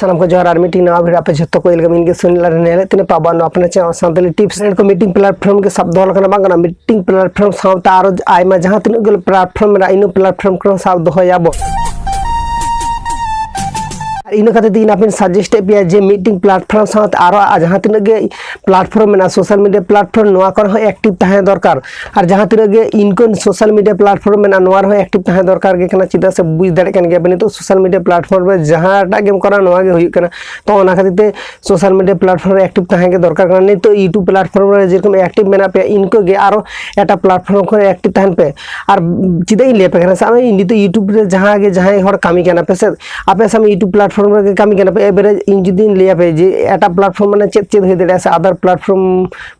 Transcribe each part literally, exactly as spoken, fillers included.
ᱥᱟᱱᱟᱢ ᱠᱚ ᱡᱚᱦᱟᱨ᱾ ᱟᱨ ᱢᱤᱫᱴᱤᱝ ᱱᱟᱣᱟ video ᱟᱯᱮ ᱡᱷᱚᱛᱚ ᱠᱚ ᱤᱧ ᱜᱮ ᱥᱩᱱᱤᱞ ᱟᱨ ᱧᱮᱞᱮᱫ ᱛᱤᱧ ᱯᱟᱵᱟᱱ ᱱᱚᱣᱟ ᱟᱯᱱᱟ ᱪᱮᱱᱮᱞ ᱥᱟᱱᱛᱟᱞᱤ ᱴᱤᱯᱥ᱾ ᱠᱚ ᱢᱤᱫᱴᱤᱝ platform ᱜᱮ ᱥᱟᱵ ᱫᱚᱦᱚ ᱞᱮᱠᱟᱱᱟᱜ ᱵᱟᱝ ᱠᱟᱱᱟ, ᱢᱤᱫᱴᱤᱝ platform ᱥᱟᱶᱛᱮ ᱟᱨᱚ ᱟᱭᱢᱟ ᱡᱟᱦᱟᱸ ᱛᱤᱱᱟᱹᱜ ᱜᱮ platform ᱢᱮᱱᱟᱜᱼᱟ, ᱤᱱᱟᱹ platform ᱠᱚ ᱥᱟᱵ ᱫᱚᱦᱚᱭᱟᱵᱚ᱾ ᱟᱨ ᱤᱱᱟᱹ ᱠᱷᱟᱹᱛᱤᱨ ᱛᱮ ᱤᱧ ᱟᱯᱮᱧ suggest ᱮᱫ ᱯᱮᱭᱟ ᱡᱮ ᱢᱤᱫᱴᱤᱝ platform ᱥᱟᱶᱛᱮ ᱟᱨᱚ ᱡᱟᱦᱟᱸ ᱛᱤᱱᱟᱹᱜ ᱜᱮ platform ᱢᱮᱱᱟᱜᱼᱟ, social media platform, ᱱᱚᱣᱟ ᱠᱚᱨᱮ ᱦᱚᱸ active ᱛᱟᱦᱮᱸ ᱫᱚᱨᱠᱟᱨ᱾ ᱟᱨ ᱡᱟᱦᱟᱸ ᱛᱤᱱᱟᱹᱜ ᱜᱮ ᱤᱱᱠᱟᱹ social media platform ᱢᱮᱱᱟᱜᱼᱟ, ᱱᱚᱣᱟ ᱨᱮᱦᱚᱸ active ᱛᱟᱦᱮᱸ ᱫᱚᱨᱠᱟᱨ ᱜᱮ ᱠᱟᱱᱟ᱾ ᱪᱮᱫᱟᱜ ᱥᱮ ᱵᱩᱡᱽ ᱫᱟᱲᱮᱭᱟᱜ ᱠᱟᱱ ᱜᱮᱭᱟ ᱵᱮᱱ, ᱱᱤᱛᱚᱜ social media platform ᱨᱮ ᱡᱟᱦᱟᱸᱴᱟᱜ ᱜᱮᱢ ᱠᱚᱨᱟᱣᱟ, ᱱᱚᱣᱟ ᱜᱮ ᱦᱩᱭᱩᱜ ᱠᱟᱱᱟ᱾ ᱛᱚ ᱚᱱᱟ ᱠᱷᱟᱹᱛᱤᱨ ᱛᱮ social media platform ᱨᱮ active ᱛᱟᱦᱮᱸ ᱜᱮ ᱫᱚᱨᱠᱟᱨ ᱠᱟᱱᱟ᱾ ᱱᱤᱛᱚᱜ YouTube platform ᱨᱮ ᱡᱮᱨᱚᱠᱚᱢ active ᱢᱮᱱᱟᱜ ᱯᱮᱭᱟ, ᱤᱱᱠᱟᱹ ᱜᱮ ᱟᱨᱚ ᱮᱴᱟᱜ platform ᱠᱚᱨᱮ active ᱛᱟᱦᱮᱱ ᱯᱮ᱾ ᱟᱨ ᱪᱮᱫᱟᱜ ᱤᱧ ᱞᱟᱹᱭ ᱟᱯᱮ ᱠᱟᱱᱟ, ᱥᱟᱵ ᱢᱮ ᱱᱤᱛᱚᱜ YouTube ᱨᱮ ᱡᱟᱦᱟᱸ ᱜᱮ ᱡᱟᱦᱟᱸᱭ ᱦᱚᱲ ᱠᱟᱹᱢᱤ ᱠᱟᱱᱟ ᱯᱮ ᱥᱮ, ᱟᱯᱮ ᱥᱟᱵ ᱢᱮ YouTube platform ᱨᱮᱜᱮ ᱠᱟᱹᱢᱤ ᱠᱟᱱᱟ ᱯᱮ, ᱮᱵᱟᱨᱮ ᱤᱧ ᱡᱩᱫᱤᱧ ᱞᱟᱹᱭ ᱟᱯᱮ ᱡᱮ ᱮᱴᱟᱜ platform ᱢᱟᱱᱮ ᱪᱮᱫ ᱪᱮᱫ ᱦᱩᱭ ᱫᱟᱲᱮᱭᱟᱜᱼᱟ ᱥᱮ other platform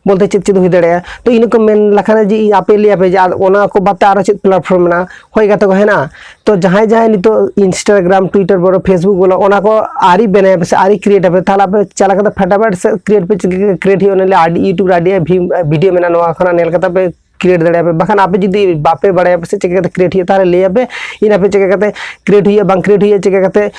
ᱵᱚᱞᱛᱮ ᱪᱮᱫ ᱪᱮᱫ ᱦᱩᱭ ᱫᱟᱲᱮᱭᱟᱜᱼᱟ, ᱛᱚ ᱤᱱᱟᱹ ᱠᱚ ᱢᱮᱱ ᱞᱮᱠᱷᱟᱱ ᱡᱮ ᱤᱧ ᱟᱯᱮ ᱞᱟᱹᱭ ᱟᱯᱮ ᱡᱮ ᱟᱨ ᱚᱱᱟ ᱠᱚ ᱵᱟᱫ ᱛᱮ ᱟᱨᱚ ᱪᱮᱫ platform ᱢᱮᱱᱟᱜᱼᱟ, ᱦᱳᱭ ᱜᱟᱛᱮ ᱠᱚ ᱦᱮᱱᱟᱜᱼᱟ᱾ ᱛᱚ ᱡᱟᱦᱟᱸᱭ ᱡᱟᱦᱟᱸᱭ ᱱᱤᱛᱚᱜ Instagram, Twitter ᱵᱚᱞᱚ, Facebook ᱵᱚᱞᱚ, ᱚᱱᱟ ᱠᱚ ᱟᱹᱣᱨᱤ ᱵᱮᱱᱟᱣ ᱯᱮ ᱥᱮ ᱟᱹᱣᱨᱤ create ᱟᱯᱮ, ᱛᱟᱦᱚᱞᱮ ᱟᱯᱮ ᱪᱟᱞᱟᱣ ᱠᱟᱛᱮ ᱯᱷᱟᱴᱟᱯᱷᱟᱴ ᱥᱮ create ᱯᱮ, ᱪᱤᱠᱟᱹ create ᱦᱩᱭᱩᱜᱼᱟ, ᱚᱱᱟ ᱞᱟᱹᱜᱤᱫ ᱟᱹᱰᱤ YouTube ᱨᱮ ᱟᱹᱰᱤ ᱵᱷᱤ-, video ᱢᱮᱱᱟᱜᱼᱟ, ᱱᱚᱣᱟ ᱠᱷᱚᱱᱟᱜ ᱧᱮᱞ ᱠᱟᱛᱮ ᱯᱮ create ᱫᱟᱲᱮᱭᱟᱜᱼᱟ ᱯᱮ᱾ ᱵᱟᱠᱷᱟᱱ ᱟᱯᱮ ᱡᱩᱫᱤ ᱵᱟᱯᱮ ᱵᱟᱲᱟᱭᱟ ᱯᱮ ᱥᱮ ᱪᱤᱠᱟᱹ ᱠᱟᱛᱮ create ᱦᱩᱭᱩᱜᱼᱟ, ᱛᱟᱦᱚᱞᱮ ᱞᱟᱹᱭ ᱟᱯᱮ ᱤᱧ ᱟᱯᱮ ᱪᱤᱠᱟᱹ ᱠᱟᱛᱮ create ᱦᱩᱭᱩᱜᱼᱟ, ᱵᱟᱝ create ᱦᱩᱭᱩᱜᱼᱟ, ᱪᱤᱠᱟᱹ ᱠᱟᱛᱮ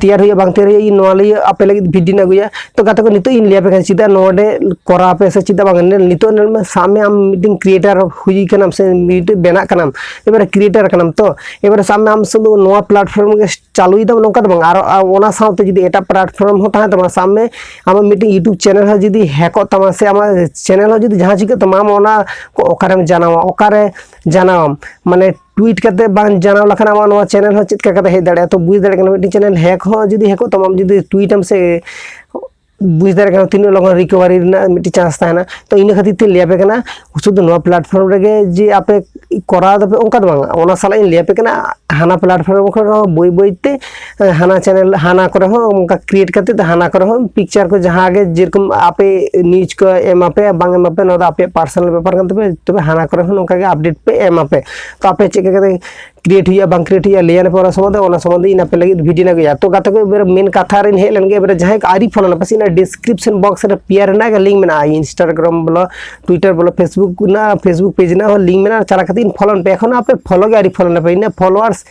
ᱛᱮᱭᱟᱨ ᱦᱩᱭᱩᱜᱼᱟ, ᱵᱟᱝ ᱛᱮᱭᱟᱨ ᱦᱩᱭᱩᱜᱼᱟ, ᱤᱧ ᱱᱚᱣᱟ ᱞᱟᱹᱜᱤᱫ ᱟᱯᱮ ᱞᱟᱹᱜᱤᱫ video ᱤᱧ ᱟᱹᱜᱩᱭᱟ᱾ ᱛᱚ ᱜᱟᱛᱮ ᱠᱚ, ᱱᱤᱛᱚᱜ ᱤᱧ ᱞᱟᱹᱭ ᱟᱯᱮ ᱠᱟᱱᱟ ᱪᱮᱫᱟᱜ ᱱᱚᱰᱮ ᱠᱚᱨᱟᱣ ᱯᱮ ᱥᱮ ᱪᱮᱫᱟᱜ ᱵᱟᱝ᱾ ᱱᱤᱛᱚᱜ ᱧᱮᱞ ᱢᱮ, ᱥᱟᱵ ᱢᱮ ᱟᱢ ᱢᱤᱫᱴᱮᱱ creator ᱦᱩᱭ ᱠᱟᱱᱟᱢ ᱥᱮ ᱢᱤᱫᱴᱮᱱ ᱵᱮᱱᱟᱜ ᱠᱟᱱᱟᱢ, ᱮᱵᱟᱨᱮ creator ᱠᱟᱱᱟᱢ, ᱛᱚ ᱮᱵᱟᱨᱮ ᱥᱟᱵ ᱢᱮ ᱟᱢ ᱥᱩᱫᱷᱩ ᱱᱚᱣᱟ platform ᱜᱮ ᱪᱟᱹᱞᱩᱭ ᱫᱟᱢ, ᱱᱚᱝᱠᱟ ᱫᱚ ᱵᱟᱝ, ᱟᱨᱚ ᱟ-, ᱚᱱᱟ ᱥᱟᱶᱛᱮ ᱡᱩᱫᱤ ᱮᱴᱟᱜ platform ᱦᱚᱸ ᱛᱟᱦᱮᱱ ᱛᱟᱢᱟ, ᱥᱟᱵ ᱢᱮ ᱟᱢᱟᱜ ᱢᱤᱫᱴᱮᱱ YouTube channel ᱦᱚᱸ ᱡᱩᱫᱤ hackᱚᱜ ᱛᱟᱢᱟ ᱥᱮ ᱟᱢᱟᱜ channel ᱦᱚᱸ ᱡᱩᱫᱤ ᱡᱟᱦᱟᱸ ᱪᱤᱠᱟᱹᱜ ᱛᱟᱢᱟ, ᱟᱢ ᱚᱱᱟ ᱠᱚ ᱚᱠᱟᱨᱮᱢ ᱡᱟᱱᱟᱣᱟ, ᱚᱠᱟᱨᱮ ᱡᱟᱱᱟᱣᱟᱢ, ᱢᱟᱱᱮ tweet ᱠᱟᱛᱮ ᱵᱟᱝ ᱡᱟᱱᱟᱣ ᱞᱮᱠᱷᱟᱱ ᱟᱢᱟᱜ ᱱᱚᱣᱟ channel ᱦᱚᱸ ᱪᱮᱫ ᱞᱮᱠᱟ ᱠᱟᱛᱮ ᱦᱮᱡ ᱫᱟᱲᱮᱭᱟᱜᱼᱟ? ᱛᱚ ᱵᱩᱡᱽ ᱫᱟᱲᱮᱭᱟᱜ ᱠᱟᱱᱟ, ᱢᱤᱫᱴᱮᱱ channel hack ᱦᱚᱸ ᱡᱩᱫᱤ hackᱚᱜ ᱛᱟᱢᱟ, ᱟᱢ ᱡᱩᱫᱤ tweet ᱟᱢ ᱥᱮ ᱵᱩᱡᱽ ᱫᱟᱲᱮᱭᱟᱜ ᱠᱟᱱᱟ ᱛᱤᱱᱟᱹᱜ ᱞᱚᱜᱚᱱ recovery ᱨᱮᱱᱟᱜ ᱢᱤᱫᱴᱤᱡ chance ᱛᱟᱦᱮᱱᱟ᱾ ᱛᱚ ᱤᱱᱟᱹ ᱠᱷᱟᱹᱛᱤᱨ ᱛᱤᱧ ᱞᱟᱹᱭ ᱟᱯᱮ ᱠᱟᱱᱟ, ᱥᱩᱫᱷᱩ ᱱᱚᱣᱟ platform ᱨᱮᱜᱮ ᱡᱮ ᱟᱯᱮ ᱠᱚᱨᱟᱣ ᱫᱟᱯᱮ ᱚᱱᱠᱟ ᱫᱚ ᱵᱟᱝ, ᱚᱱᱟ ᱥᱟᱞᱟᱜ ᱤᱧ ᱞᱟᱹᱭ ᱟᱯᱮ ᱠᱟᱱᱟ ᱦᱟᱱᱟ platform ᱠᱷᱚᱱ ᱦᱚᱸ ᱵᱟᱹᱭ ᱵᱟᱹᱭ ᱛᱮ, ᱮ, ᱦᱟᱱᱟ channel, ᱦᱟᱱᱟ ᱠᱚᱨᱮ ᱦᱚᱸ ᱚᱱᱠᱟ create ᱠᱟᱛᱮ ᱦᱟᱱᱟ ᱠᱚᱨᱮ ᱦᱚᱸ picture ᱠᱚ ᱡᱟᱦᱟᱸ ᱜᱮ ᱡᱮᱨᱚᱠᱚᱢ ᱟᱯᱮ news ᱠᱚ ᱮᱢ ᱟᱯᱮ ᱵᱟᱝ ᱮᱢ ᱟᱯᱮ, ᱱᱚᱣᱟ ᱫᱚ ᱟᱯᱮᱭᱟᱜ personal ᱵᱮᱯᱟᱨ ᱠᱟᱱ ᱛᱟᱯᱮ, ᱛᱚᱵᱮ ᱦᱟᱱᱟ ᱠᱚᱨᱮ ᱦᱚᱸ ᱱᱚᱝᱠᱟ ᱜᱮ update ᱯᱮ ᱮᱢ ᱟᱯᱮ᱾ ᱛᱚ ᱟᱯᱮ ᱪᱮᱫ ᱞᱮᱠᱟ ᱠᱟᱛᱮ create ᱦᱩᱭᱩᱜᱼᱟ, ᱵᱟᱝ create ᱦᱩᱭᱩᱜᱼᱟ, ᱞᱟᱹᱭ ᱟᱞᱮ ᱯᱮ ᱚᱱᱟ ᱥᱚᱢᱵᱚᱱᱫᱷᱮ, ᱚᱱᱟ ᱥᱚᱢᱵᱚᱱᱫᱷᱮ ᱤᱧ ᱟᱯᱮ ᱞᱟᱹᱜᱤᱫ video ᱤᱧ ᱟᱹᱜᱩᱭᱟ᱾ ᱛᱚ ᱜᱟᱛᱮ ᱠᱚ, ᱮᱵᱟᱨ main ᱠᱟᱛᱷᱟ ᱨᱤᱧ ᱦᱮᱡ ᱞᱮᱱ ᱜᱮ, ᱮᱵᱟᱨ ᱡᱟᱦᱟᱸᱭ ᱠᱚ ᱟᱹᱣᱨᱤ follow ᱞᱮᱱᱟ, ᱯᱟᱥᱮ ᱚᱱᱟ description box ᱨᱮ ᱯᱮᱭᱟ ᱨᱮᱱᱟᱜ ᱜᱮ link ᱢᱮᱱᱟᱜᱼᱟ, Instagram ᱵᱚᱞᱚ, Twitter ᱵᱚᱞᱚ, Facebook ᱨᱮᱱᱟᱜ, Facebook page ᱨᱮᱱᱟᱜ ᱦᱚᱸ link ᱢᱮᱱᱟᱜᱼᱟ, ᱪᱟᱞᱟᱣ ᱠᱟᱛᱮ follow ᱯᱮ᱾ ᱮᱠᱷᱚᱱ ᱟᱯᱮ follow ᱜᱮ ᱟᱹᱣᱨᱤ follow ᱞᱮᱱᱟ ᱯᱮ, ᱤᱱᱟᱹ followers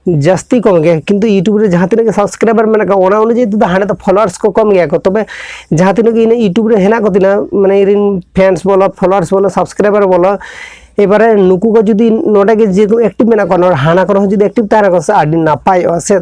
ᱡᱟᱹᱥᱛᱤ ᱠᱚᱢ ᱜᱮ, ᱠᱤᱱᱛᱩ YouTube ᱨᱮ ᱡᱟᱦᱟᱸ ᱛᱤᱱᱟᱹᱜ ᱜᱮ subscriber ᱢᱮᱱᱟᱜ ᱠᱚᱣᱟ, ᱚᱱᱟ ᱚᱱᱩᱡᱟᱭᱤ ᱛᱮᱫᱚ ᱦᱟᱸᱰᱮ ᱫᱚ followers ᱠᱚ ᱠᱚᱢ ᱜᱮᱭᱟ ᱠᱚ᱾ ᱛᱚᱵᱮ ᱡᱟᱦᱟᱸ ᱛᱤᱱᱟᱹᱜ ᱜᱮ ᱤᱧᱟᱹᱜ YouTube ᱨᱮ ᱦᱮᱱᱟᱜ ᱠᱚ ᱛᱤᱧᱟ, ᱢᱟᱱᱮ ᱤᱧ ᱨᱮᱱ fans ᱵᱚᱞᱚ, followers ᱵᱚᱞᱚ, subscriber ᱵᱚᱞᱚ, ᱮᱵᱟᱨᱮ ᱱᱩᱠᱩ ᱠᱚ ᱡᱩᱫᱤ ᱱᱚᱰᱮ ᱜᱮ ᱡᱮᱦᱮᱛᱩ active ᱢᱮᱱᱟᱜ ᱠᱚᱣᱟ, ᱱᱚᱰᱮ ᱦᱟᱱᱟ ᱠᱚᱨᱮ ᱦᱚᱸ ᱡᱩᱫᱤ active ᱛᱟᱦᱮᱱᱟ ᱠᱚ ᱥᱮ, ᱟᱹᱰᱤ ᱱᱟᱯᱟᱭᱚᱜᱼᱟ ᱥᱮ᱾